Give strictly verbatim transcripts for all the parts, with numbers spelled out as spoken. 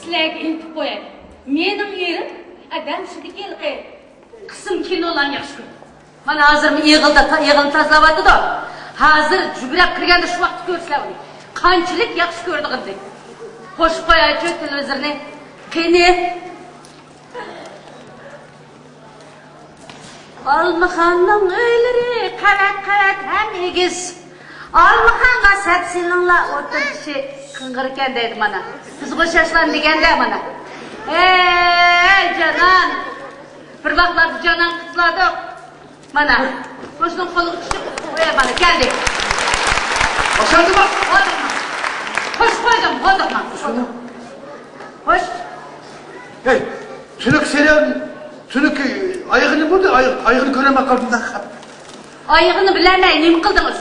سىلەرگە ئېيتىپ قوياي. مېنىڭ ئېرىم ئادەم ئىچىدىكى ھېلىقى قىسىم كىنولارنى ياخشى كۆرىدۇ. مانا ھازىرمۇ ئېغىلدا تا-، ئېغىلنى تازىلاۋاتىدۇ. ھازىر جۈگرەپ كىرگەندە شۇ ۋاقىتتا كۆرسىلەر ئۇنى. قانچىلىك ياخشى كۆرىدىغىنىنى. قوشۇپ قويايچۇ تېلېۋىزورنى. قېنى. ئالمىخاننىڭ ئۆيلىرى قەۋەت-قەۋەت ھەم ئېگىز. ئالمىخانغا سەپ سېلىڭلار، ئوتتۇرا كىشى قىڭغىركەن دەيدۇ مانا. بىزغۇ شاشلان دېگەندە مانا. ھەي، جانان! بىر ۋاقىتلاردا جانان قىزلاردۇق. مانا، قوشنىڭ قولىغا چۈشۈپ، ئۇ يەر مانا كەلدى. ئوخشايدىما؟ ھودۇقما. خوش قويدۇم، ھودۇقما. خوش. ھەي، تۈنۈك سېرىيال، تۈنۈك ئايىغى نېمە بولدى؟ ئايىغ-، ئايىغىنى كۆرەلمەي قالدىم مەن. ئايىغىنى بىلەلمەي نېمە قىلدىڭىز؟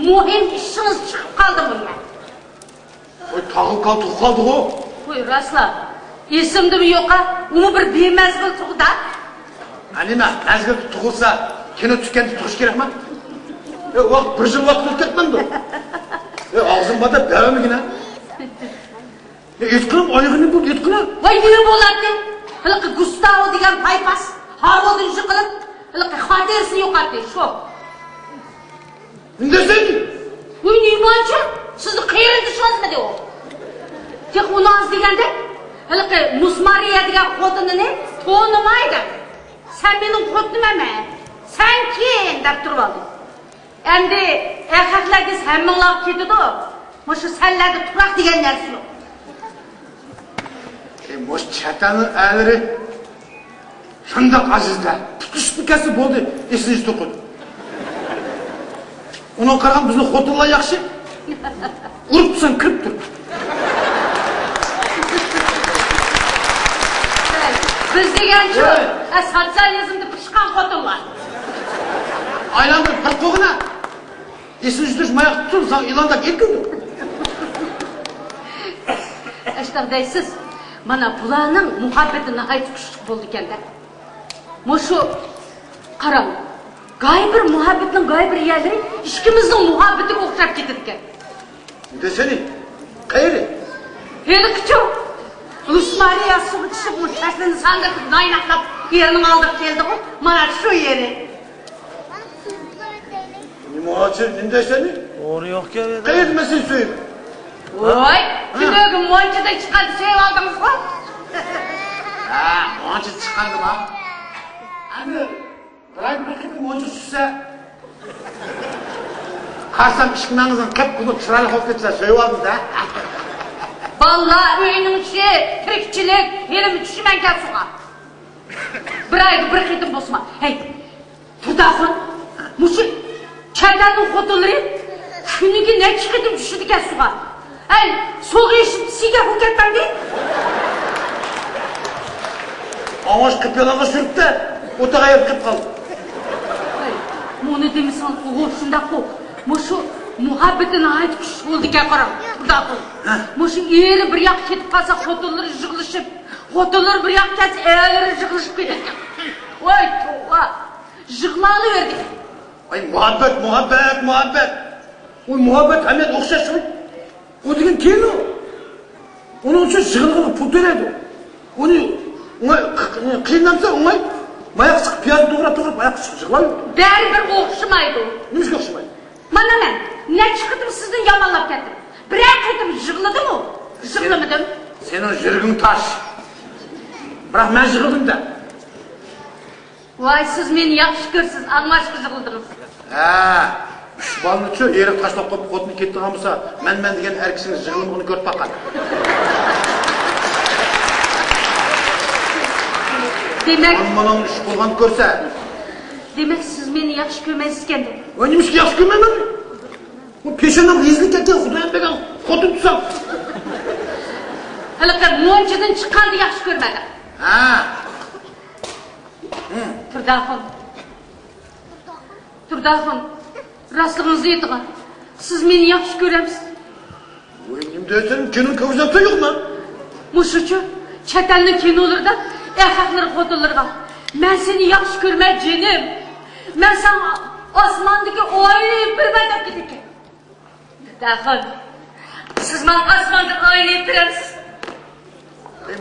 مۇھىم ئىشىڭىز چىقىپ قالدىمۇ يا؟ ۋاي، تاغىل كالتىغا قالدىغۇ. ۋاي، راسلا. ئېسىمدىمۇ يوقا، ئۇمۇ بىر بىمەزگىل تۇغدا. ھە، نېمە، مەزگىلدە تۇغۇلسا، كىنو تۈكەندە تۇغۇش كېرەكما؟ ئە، ۋاقىت، بىر يىل ۋاقىت ئۆتۈپ كەتمەمدۇ؟ ئە، ئاغزىم بار دەپ بەرمىگىنە. ئېيتقىنىم، ئايىغىنى بۇ، ئېيتقىنە. ۋاي، نېمە بولاتتى؟ ھېلىقى گۇستاۋو دېگەن پايپاس ھاۋۇدىن يىقىلىپ، ھېلىقى خاتىرىسىنى يوقاتتى، شۇ. نېمە دەيسەن؟ ۋاي، نېمانچە؟ سىزنىڭ قېرىندىشىڭىزمىدى ئۇ؟ تېخى ئۇنىڭ دېگەندەك، ھېلىقى مۇسمارىيە دېگەن خوتۇنىنى تونۇماي دەپ، سەن مېنىڭ خوتۇنۇم ئەمەس، سەن كىم دەپ تۇرۇۋالدى. ئەمدى ئەخەقلەر دېسە ھەممىڭلارغا كېتىدۇ. مۇشۇ سەنلەردە تۇپراق دېگەن نەرسە يوق. ئەي، مۇشۇ چەت ئەلنىڭ ئەرلىرى شۇنداق ئاجىزلار، پۇتلىشىپمۇ كەتسە بولدى، ئېسىنى تۇرغۇن. ئۇنىڭغا قارىغاندا بىزنىڭ خوتۇنلار ياخشى. ئۇرۇپ تۇرساڭ كىرىپ تۇر. بىز دېگەنچۇ، ھەي. ئە، سوتسىيالىزمدا پىشقان خوتۇنلار. ئايلاندۇرۇپ بىر قوغۇنا. ئېسىنى تۇتۇش ماياق تۇتۇپ ساڭا ئىلاندەك ئېتىلدى. ئاشتاق دەيسىز، مانا بۇلارنىڭ مۇھەببىتى ناھايىتى كۈچلۈك بولىدىكەن-دە. مۇشۇ قاراڭ، گاي بىر مۇھەببەتنىڭ گاي بىر يەرلىرى ئىككىمىزنىڭ مۇھەببىتىگە ئوخشاپ كېتىدىكەن. دېسىنى، قەيرى؟ ھېلىقىچۇ، لۇسمارىيە سۇغا چۈشۈپ، مۇ چاچلىرىنى ساندۇرتۇپ، نايناقلاپ، ئېرىنىڭ ئالدىغا كەلدىغۇ، مانا شۇ يېرى. نېمە ئاچىل، نېمە دەيسەن؟ ئورنى يوقكەن. قەيەردە مەن سېنى سۆيدۈم؟ ۋاي، ھە؟ تۈنۈگۈن مونچىدىن چىققاندا سۆيۈۋالدىڭىزغۇ؟ ھە، مونچىدىن چىققاندىما؟ ئەمدى بىر ئايدا بىر قېتىم مونچا چۈشسە، قارىسام، ئىشىك مەڭزىڭ قىپقىزىل چىرايلىق بولۇپ كەتسە، سۆيۈۋالدىم-دە. بالىلار ئۆيىنىڭ ئىشى، تىرىكچىلىك، ھېلىمۇ چۈشىمەنكەن سۇغا. بىر ئايدا بىر قېتىم بولسىمۇ. ھەي، تۇرداخۇن، مۇشۇ چەت ئەلنىڭ خوتۇنلىرى كۈنىگە نەچچە قېتىم چۈشىدىكەن سۇغا؟ ھەي، سۇغا ئېشىپ سىگە بولۇپ كەتمەمدى؟ ئاڭاش قىپيالىڭاچ يۈرۈپتە، ئوتاغا يېرىپ قېلىپ قالدى. ھەي، مۇنى دېمىسەڭ، ئۇ شۇنداققۇ. مۇشۇ مۇھەببىتى ناھايىتى كۈچلۈك بولىدىكەن، قاراڭ، تۇرداخۇن. ھە؟ مۇشۇ ئېرى بىر ياققا كېتىپ قالسا، خوتۇنلىرى يىغلىشىپ، خوتۇنلىرى بىر ياققا كەتسە، ئەرلىرى يىغلىشىپ كېتىدىكەن. ۋاي توۋا، يىغلاۋېرىدىكەن. ئاي، مۇھەببەت، مۇھەببەت، مۇھەببەت. ئۇ مۇھەببەت ھەممىگە ئوخشاش شۇ. ئۇ دېگەن كىنو. ئۇنىڭ ئۈچۈن يىغلىغىلى پۇل تۆلەيدۇ. ئۇنى ئوڭاي، قىينامسا ئوڭاي، ماياق سىقىپ، پىيازنى توغراپ، توغراپ، ماياق سىقىپ يىغلايدۇ. بەرىبىر ئوخشىمايدۇ. نېمىشقا ئوخشىمايدۇ؟ مانا مەن نەچچە قېتىم سىزنى يامانلاپ كەتتىم. بىرەر قېتىم يىغلىدىمۇ؟ يىغلىمىدىم. سېنىڭ يۈرىكىڭ تاش. بىراق مەن يىغلىدىم-دە. ۋاي، سىز مېنى ياخشى كۆرىسىز، ئاڭلاشقا يىغلىدىڭىز. ھە، ئۈچ بالىنىچۇ ئېرىگە تاشلاپ قويۇپ خوتۇنى كېتىدىغان بولسا، مەن، مەن دېگەن ئەر كىشىنىڭ يىغلىمىغىنى كۆرۈپ باققان. دېمەك، مانا مۇنىڭ ئۈچ بولغان كۆرسە. دېمەك، سىز مېنى ياخشى كۆرمەيسىزكەن-دە. ۋاي، نېمىشقا ياخشى كۆرمەيمەن؟ بۇ پېشانەم يېزىلىپ كەتكەن، خۇدايىم بەرگەن خوتۇن تۇتسام. ھېلىقى مونچىدىن چىققاندا ياخشى كۆرمەدىڭ. ھە. تۇرداخۇن. تۇرداخۇن، راستلىقىڭىزنى ئېيتىڭ. سىز مېنى ياخشى كۆرەمسىز؟ ۋاي، نېمە دەيسەن؟ كىنو كۆرگۈزەمسەن يوقمۇ؟ مۇشۇچۇ، چەت ئەلنىڭ كىنولىرىدا ئەخەقلىرى خوتۇنلىرىغا، مەن سېنى ياخشى كۆرىمەن جېنىم، مەن ساڭا ئاسماندىكى ئاينى ئېلىپ بېرىمەن دەپ كېتىدىكەن. تۇرداخۇن، سىز ماڭا ئاسماندىن ئاينى ئېلىپ بېرەمسىز؟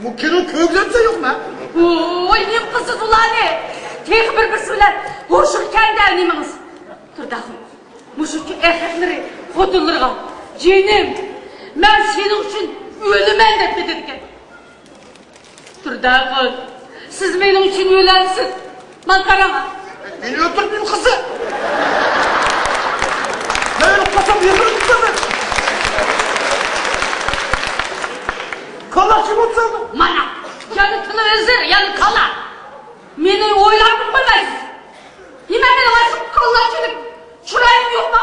بۇ كىنو كۆرگۈزەمسەن يوقمۇ؟ ۋوي، نېمە قىلىسىز ئۇلارنى؟ تېخى بىر-بىرسى بىلەن ھوشىغا كەلدى نېمىڭىز؟ تۇردى ئاخۇن، مۇشۇ ئەخلەتلىرى خوتۇنلىرىغا، جېنىم، مەن سېنىڭ ئۈچۈن ئۆلىمەن دەپ بېدىرىكەن. تۇردى ئاخۇن، سىز مېنىڭ ئۈچۈن ئۆلەمسىز؟ ماڭا قاراڭا. مېنى ئۆلتۈردۈڭ قىزى. مەن ئۆلۈپ قالسام يېقىنىپ قالىمەن. كاللا كىم ئولتۇرسا؟ مانا، يەنە تېلېۋىزور، يەنە كاللا. مېنى ئويلاپ قويمايسىز. نېمە مېنىڭ ئاشۇ كاللا چېلىپ چىرايىم يوقما؟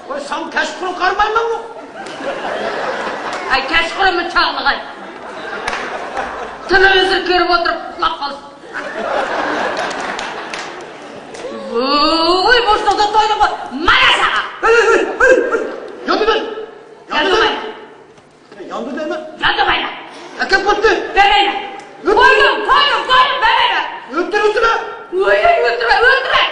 ۋاي، ساڭا كەچقۇرۇن قارىمايمەنمۇ؟ ئەي، كەچقۇرۇنمۇ چاغلىغاي. تېلېۋىزور كۆرۈپ ئولتۇرۇپ ئۇخلاپ قالسۇن. ۋوي، بوشلۇقتا تويدۇڭغۇ. مانا ساڭا. ھەي، ھەي، ھەي، ھەي، ھەي. ياندى دەي. ياندى دەي. ياندى دەيمەن. ياندى دەيمەن. ئەكەپ قويدى. بەرمەيمەن. ئۆلتۈر. قويدۇم، قويدۇم، قويدۇم، بەرمەيمەن. ئۆلتۈر، ئۆلتۈرمە. ۋوي، ئۆلتۈرمە، ئۆلتۈرمە.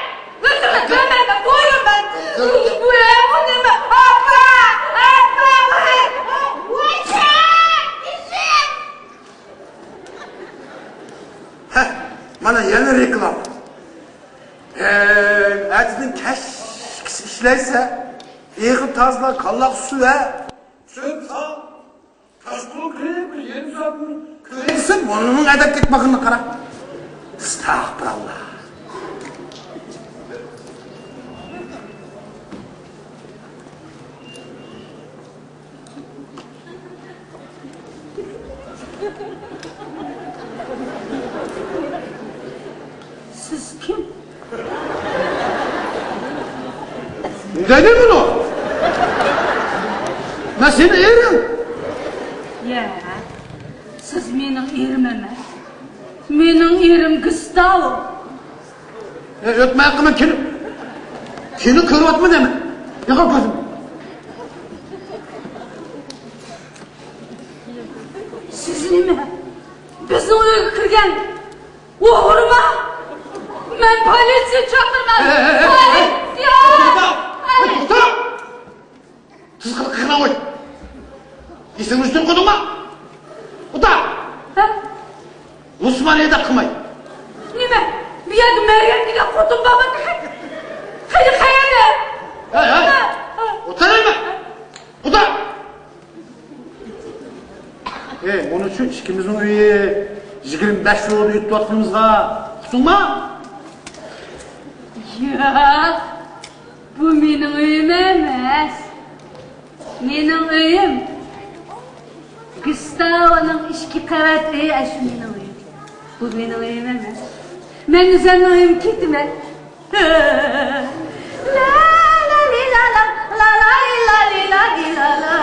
ئۆلتۈرمە، بەرمەيمەن، قويدۇم مەن. ئۆلتۈر. ۋوي، بۇ نېمە؟ ئاپا! ئاپا! ۋوي، ۋوي، ۋوي. ھە، مانا يەنە رېكلاما. ھە، ئەتىدىن كەچكىچە ئىشلەيسەن. ئېغىز تازىلا، كاللاغا سۇ بەر. سۆپ سال. كاشقۇل كىرىپ، بىر يېرىم سائەتتىن كۆرەيسەن، مۇنۇنىڭ ئەدەپ كەتمىگىنىنى قارا. ئەستەغپۇرۇللا. سىز كىم؟ دېدى بۇنى. مەن سېنىڭ ئېرىڭ. ياق، سىز مېنىڭ ئېرىم ئەمەس. مېنىڭ ئېرىم گىستاۋو. ئە، ئۆتمە ھەققىمە كىنو. كىنو كۆرۈۋاتىمەن دەيمەن. يوقال كۆزۈم. سىز نېمە؟ بىزنىڭ ئۆيگە كىرگەن ئوغرىما؟ مەن پولىتسىيە چاقىرىمەن. ئە، ئە، ئە، ئە. پولىتسىيە! توختا! ئەي! توختا! تىز قىلىپ قىغىنا قوي. ئېسىڭنى ئۈستۈن قويدۇڭما؟ ئۇتا! ھە؟ ئوسمانىيەدە قىلماي. نېمە؟ بۇ يەردە مەريەم دېگەن خوتۇن بارمىكىن؟ قېنى قەيەردە؟ ھەي، ھەي! ھە، ھە. ئوتۇرۇڭ! ئۇتا! ئەي، مۇنۇ شۇ ئىككىمىزنىڭ ئۆيى يىگىرمە بەش يولدا ئۆتۈۋاتقىنىمىزغا ئۇقتۇڭما؟ ياق، بۇ مېنىڭ ئۆيۈم ئەمەس. مېنىڭ ئۆيۈم گىستاۋونىڭ ئىككى قەۋەت ئۆيى، ئاشۇ مېنىڭ ئۆيۈم. بۇ مېنىڭ ئۆيۈم ئەمەس. مەن ئۆزۈمنىڭ ئۆيۈمگە كېتىمەن. لا، لا، لى، لا، لا، لا، لا، لى، لا، لى، لا، لى، لا، لا.